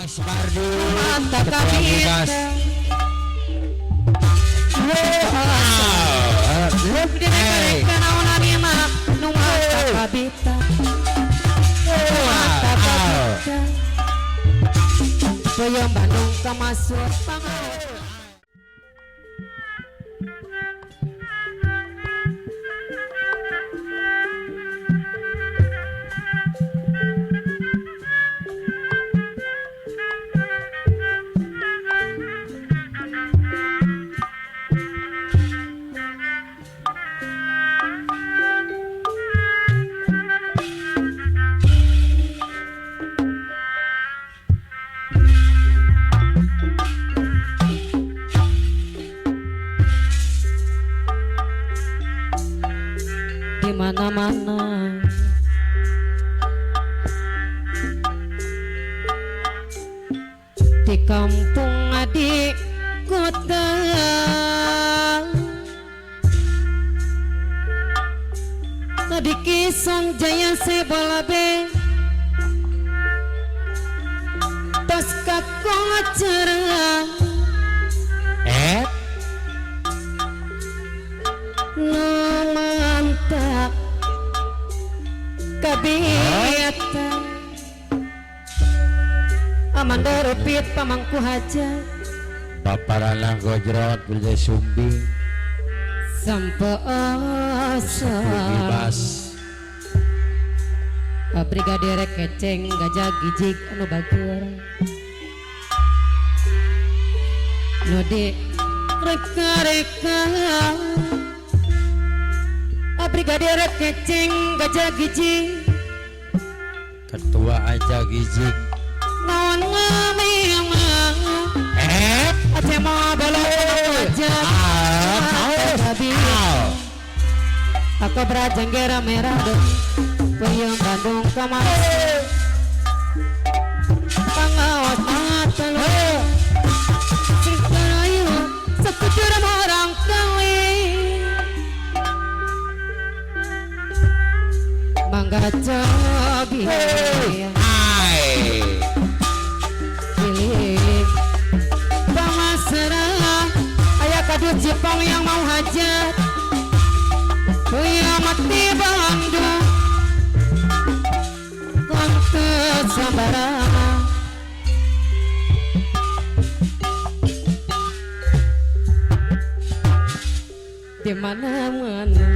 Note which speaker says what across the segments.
Speaker 1: Supardi.
Speaker 2: Mantap.
Speaker 1: Ketua Bebas.
Speaker 2: Hey. Peyem Bandung kamasuk pangaos. Di mana-mana di kampung di kota di Kisong Jaya sebolabe tos kakocara nu mantap kabita Amanda Rupit pamangku hajat
Speaker 1: Baparanang gojrot Bilja Sumbing
Speaker 2: sampai asa
Speaker 1: Bebas.
Speaker 2: Brigadir keceng gajah gijig anu bager nu di reka-reka Brigadir keceng gajah gijig
Speaker 1: Ketua aja gijig.
Speaker 2: Naon ngameng Aceh mau belok aja Aku berajeng merah dong Peyem Bandung kamar Pangawas mata lu Sing kerayu Sekujur orang kawin Mangga cobi
Speaker 1: Hai.
Speaker 2: Pilih Pamasrah Ayah kadut Jepang yang mau hajat Kiamat di Bandung Kontes sembarangan Di mana-mana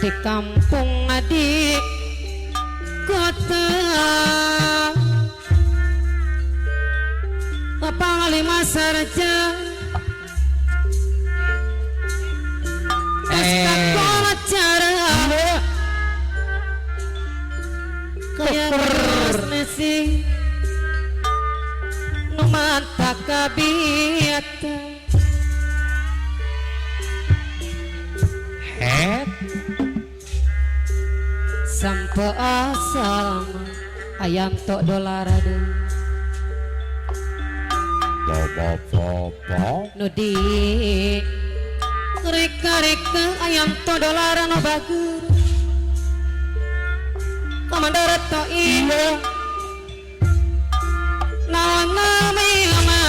Speaker 2: di kampung di kota Panglima Sarja cara kaya terus nesi nu mantap kabiata sampai asal ayam tok dolar aduh nu di reka-reka ayam to dolar nu bager komandor to ieu naon namina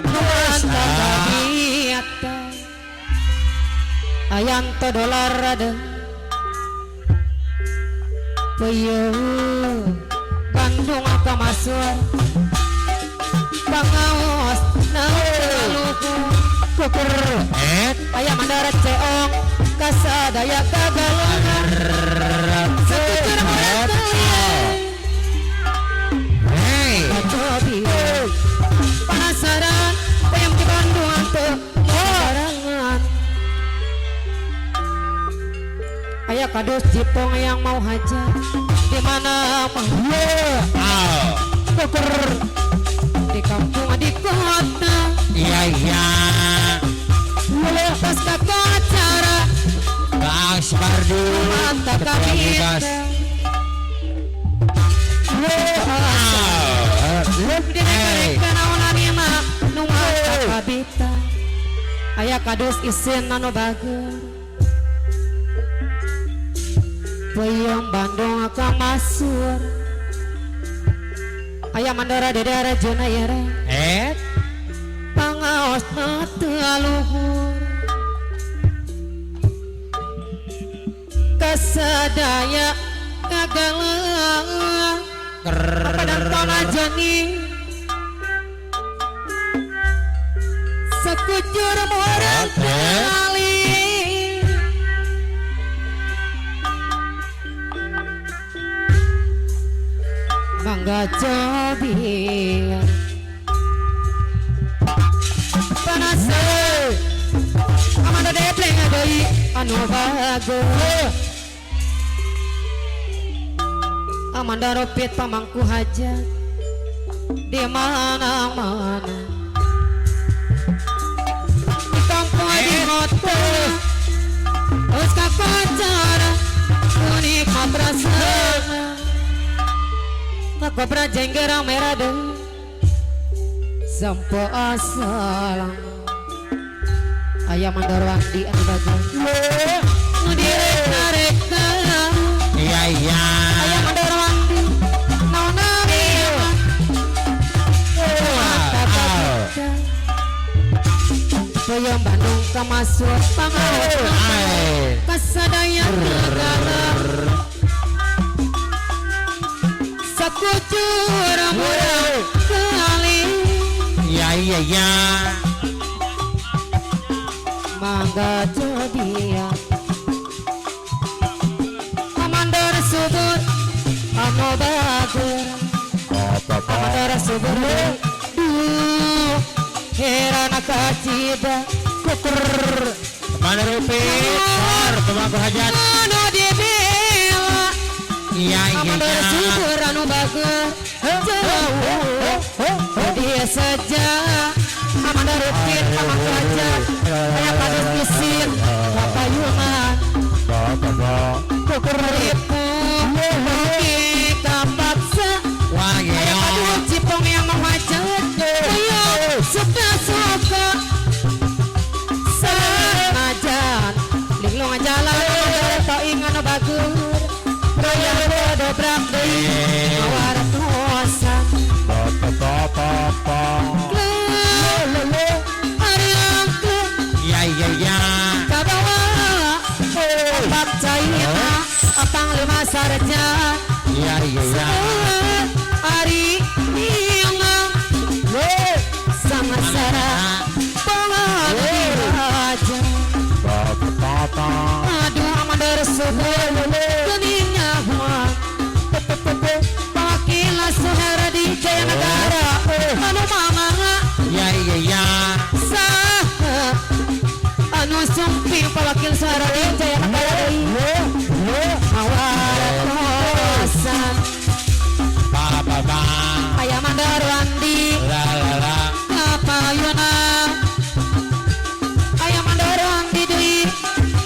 Speaker 2: nu mantap kabiata ayam to dolar aduh Peyem Bandung kamasuk pangaos naluku kukur ayam mandara ceong kasadaya kagalongan sekucur cobi penasaran peyem di Bandung teu barengan aya kadus Jipong yang mau hajat di mana mah kukur di kampung di kota
Speaker 1: Iya iya.
Speaker 2: Lepas ke acara
Speaker 1: Bang Supardi.
Speaker 2: Mantap
Speaker 1: Ketua Bebas.
Speaker 2: Kabita aya kadus isin anu bager Peyem Bandung kamasuk Kamasur. Aya Mandora Dede Arjuna Yara.
Speaker 1: Eh.
Speaker 2: Pangaosna teu luhur. Kasadaya kagalang. Padang tona jani. Sekujur murang kali. Mangga cobi panas amanda depleng deui anu bagus Amanda Ropit pamangku hajat di mana-mana di kampung di kota terus kapacara unik madrasah kobra jengger merah deh sampo asalam ayam mandorwandi anu bagus nu direk-rek
Speaker 1: iya iya
Speaker 2: ayam mandorwandi naon Peyem Bandung kamasuk pangaos kasadaya negara sakucur murah kali
Speaker 1: iya iya iya
Speaker 2: mangga jodia Amandor subur anu bagus Amandor subur duh heran kacida
Speaker 1: kukur mana rupit sor pemangku hajat
Speaker 2: anu dibela
Speaker 1: iya iya
Speaker 2: Amandor subur anu bagus jauh dia saja Amanda Rupit pamangku hajat aya pados pisin kapayungan kukur ripu kita paksa aya pados cipong yang menghajat ayo suka-suka sanajan linglung jalan toing anu bagus royang dobrak deui mawar tuasan
Speaker 1: iya iya iya
Speaker 2: kabawa opat caina apang lima sarja
Speaker 1: iya iya iya
Speaker 2: ari niang sama sara pangaraja aduh amandor subur geningnya huang Pakila Suherdi Jaya Negara anu mamanga
Speaker 1: iya iya iya
Speaker 2: sah anu sumping pawakil Suherdi Jaya Negara mawar kosan
Speaker 1: ba
Speaker 2: aya Mandarwandi
Speaker 1: la la la
Speaker 2: kapayuna aya Mandarwandi deui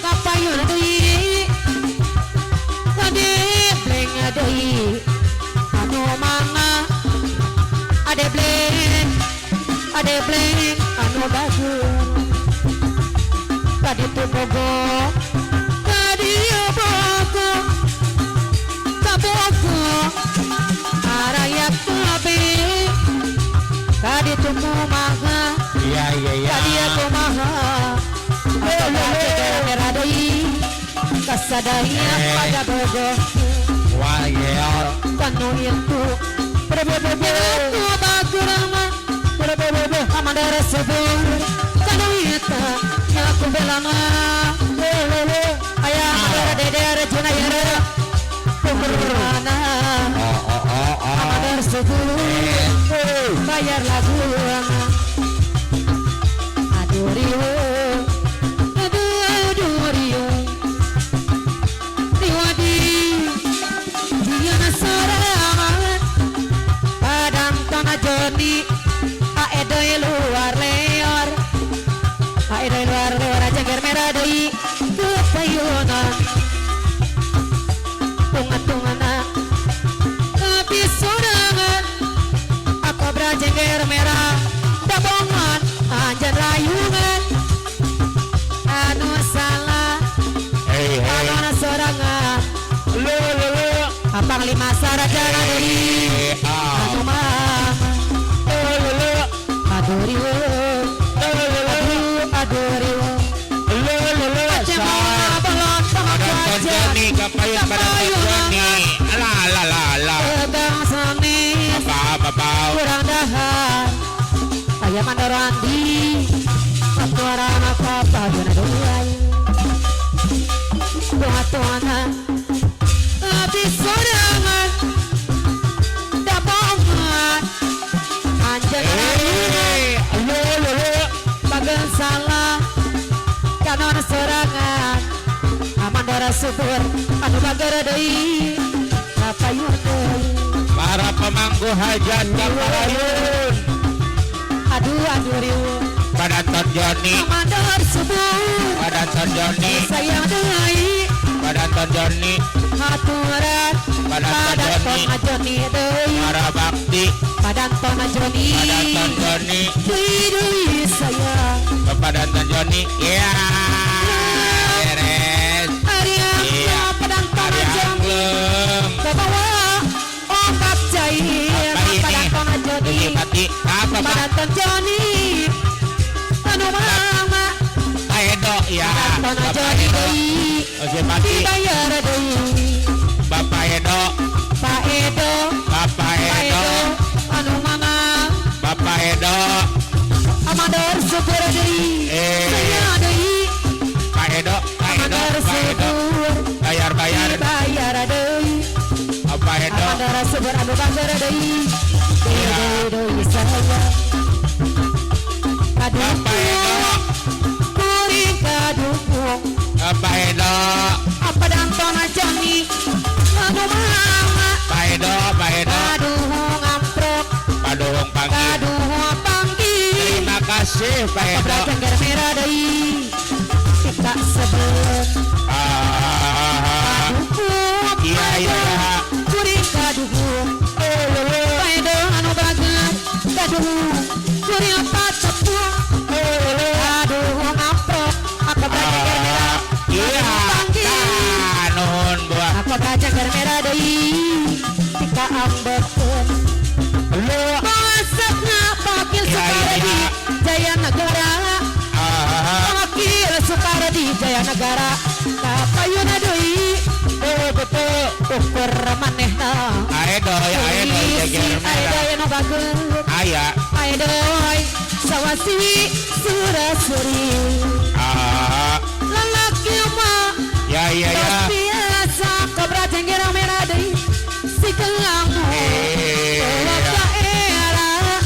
Speaker 2: kapayuna deui ade bleng deui anu mana ade bleng anu bagus kaditu bogo kadieu bogo kabogo araya kabeh kaditu kumaha
Speaker 1: iya iya iya
Speaker 2: kadieu kumaha atuh merah deui kasadaya pada bogo
Speaker 1: wah iya
Speaker 2: kanu itu berbebe bagurama berbebe amandara subur kanu eta nyaku belana aya amandara dede arjuna yara kukurana amandara subur bayar lagu aduh riwo aduh aduh riwo riwadi Diana sorangan padang tanah Joni aedoy luar leor aedoy luar leor jengger merah deui kepayunan tunga-tungana tapi sorangan aku jengger merah Lima sarjana deui
Speaker 1: Ah.
Speaker 2: anu mama aduh riweuh aduh aduh riweuh
Speaker 1: Lu lu lu.
Speaker 2: Aceh mau ngabolot pamangku
Speaker 1: Badan
Speaker 2: hajat
Speaker 1: Joni kapayun badan Joni. Alah alah alah alah.
Speaker 2: Tegang sanes
Speaker 1: Apa apa.
Speaker 2: kurang dahar aya mandor andi aturan apa dona doai tuana abis sorangan dabongan anjeun
Speaker 1: Eh, lu lu lu.
Speaker 2: bagen salah kanon sorangan amandora subur anu bager deui kapayun deui.
Speaker 1: Para pemangku hajat kapayun.
Speaker 2: Aduh aduh riweuh
Speaker 1: Badan Joni,
Speaker 2: amandor subur
Speaker 1: Badan Joni,
Speaker 2: sayang deui
Speaker 1: Badan Joni,
Speaker 2: haturan
Speaker 1: Badan
Speaker 2: padan
Speaker 1: Joni.
Speaker 2: ton Joni deui
Speaker 1: Para bakti,
Speaker 2: padan ton Joni
Speaker 1: Badan Joni,
Speaker 2: deui deui sayang
Speaker 1: Bapak dan Joni, iya, beres,
Speaker 2: ari
Speaker 1: Iya.
Speaker 2: padan ton
Speaker 1: Ari
Speaker 2: Joni
Speaker 1: angklung,
Speaker 2: bawa ombak cair
Speaker 1: Apa ini?
Speaker 2: padan ton Joni
Speaker 1: Ini Pati, apa Pak?
Speaker 2: padan ton Joni anu mama
Speaker 1: Pak Edo, ya,
Speaker 2: padan ton
Speaker 1: Bapak
Speaker 2: Joni
Speaker 1: Edo,
Speaker 2: deui
Speaker 1: Oke Pati,
Speaker 2: dibayar deui
Speaker 1: Bapak Edo,
Speaker 2: Pak Edo
Speaker 1: Bapak
Speaker 2: Pak
Speaker 1: Edo,
Speaker 2: Edo anu mama
Speaker 1: Bapak Edo,
Speaker 2: Amador subur deui
Speaker 1: Eh.
Speaker 2: saya deui
Speaker 1: Pak Edo, Pak Edo,
Speaker 2: Amador
Speaker 1: Pak Edo,
Speaker 2: subur
Speaker 1: bayar bayar,
Speaker 2: dibayar deui
Speaker 1: Bapak Edo,
Speaker 2: Amador subur anu bager deui deui
Speaker 1: Iya.
Speaker 2: deui deui saya
Speaker 1: Bapak
Speaker 2: kadukung
Speaker 1: Edo,
Speaker 2: kuring kadukung
Speaker 1: Bapak Edo,
Speaker 2: apa dantona Joni anu mama
Speaker 1: Pak Edo, Pak Edo,
Speaker 2: kaduhung amprok
Speaker 1: Paduhung panggil.
Speaker 2: kaduhung panggil
Speaker 1: Terima kasih Pak Edo.
Speaker 2: Kobra jengger merah deui kita sebelum
Speaker 1: Ah,
Speaker 2: kadukung
Speaker 1: iya iya.
Speaker 2: kuring kaduhung Pak Edo anu bager kaduhung kuring patepung kaduhung amprok kobra jengger merah
Speaker 1: Iya.
Speaker 2: panggil
Speaker 1: Ah, nuhun buah.
Speaker 2: kobra jengger merah deui tika ambekeun
Speaker 1: Lu.
Speaker 2: Masakna Pakil
Speaker 1: Iya, iya,
Speaker 2: Sukardi
Speaker 1: iya.
Speaker 2: Jaya Negara
Speaker 1: Ah,
Speaker 2: Pakil Sukardi Jaya Negara kapayuna deui
Speaker 1: oh betul.
Speaker 2: ukur manehna
Speaker 1: Aedo, ya Aedo
Speaker 2: Polisi
Speaker 1: jeger merah.
Speaker 2: aedoy nu bager
Speaker 1: Aya.
Speaker 2: aedoy sawasiwi surasuri
Speaker 1: Ah,
Speaker 2: lalaki mah
Speaker 1: ya ya ya.
Speaker 2: tos biasa kobra jengger merah deui si kelangmu
Speaker 1: Eh.
Speaker 2: daerah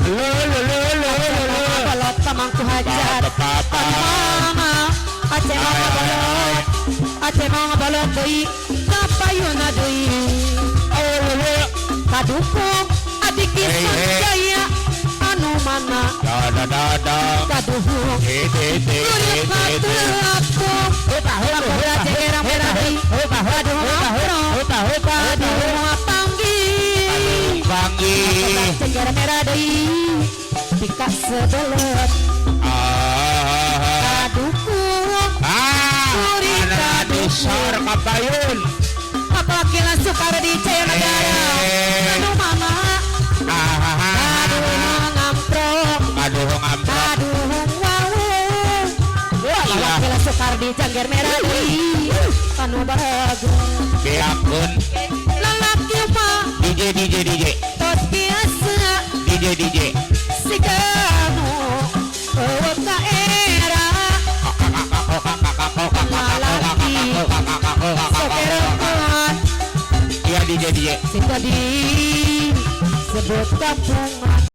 Speaker 1: Lu lu lu lu lu lu.
Speaker 2: Bolot pamangku hajat
Speaker 1: Pa, pa, pa.
Speaker 2: Anu mama Aceh mau
Speaker 1: Ay, ay,
Speaker 2: ngabolot Aceh mau ngabolot deui kapayuna deui
Speaker 1: Oh lu lu.
Speaker 2: kadukung adik
Speaker 1: Hey,
Speaker 2: Kisan
Speaker 1: hey.
Speaker 2: Jaya anu mana
Speaker 1: Da da da da.
Speaker 2: kaduhung
Speaker 1: Te te te te
Speaker 2: kulit
Speaker 1: te te.
Speaker 2: patepung kobra jengger merah deui kaduhung amprok kaduhung panggil
Speaker 1: Panggil.
Speaker 2: kobra jengger merah deui tika sebelet
Speaker 1: Ah.
Speaker 2: kadukung
Speaker 1: Ah,
Speaker 2: Kuring
Speaker 1: mana
Speaker 2: kadukung.
Speaker 1: sor kapayun.
Speaker 2: Papakilan Sukardi Jaya Negara
Speaker 1: Eh.
Speaker 2: anu mama
Speaker 1: Ah,
Speaker 2: kaduhung amprok
Speaker 1: Kaduhung amprok.
Speaker 2: kaduhung wawu Papakilan Sukardi Jangger Merah deui anu bager
Speaker 1: Beakun.
Speaker 2: lalaki mah
Speaker 1: DJ DJ DJ
Speaker 2: tos biasa
Speaker 1: DJ DJ.
Speaker 2: siganu eueuh ka era sokereun
Speaker 1: Iya DJ DJ.
Speaker 2: si tadi sebut kampungan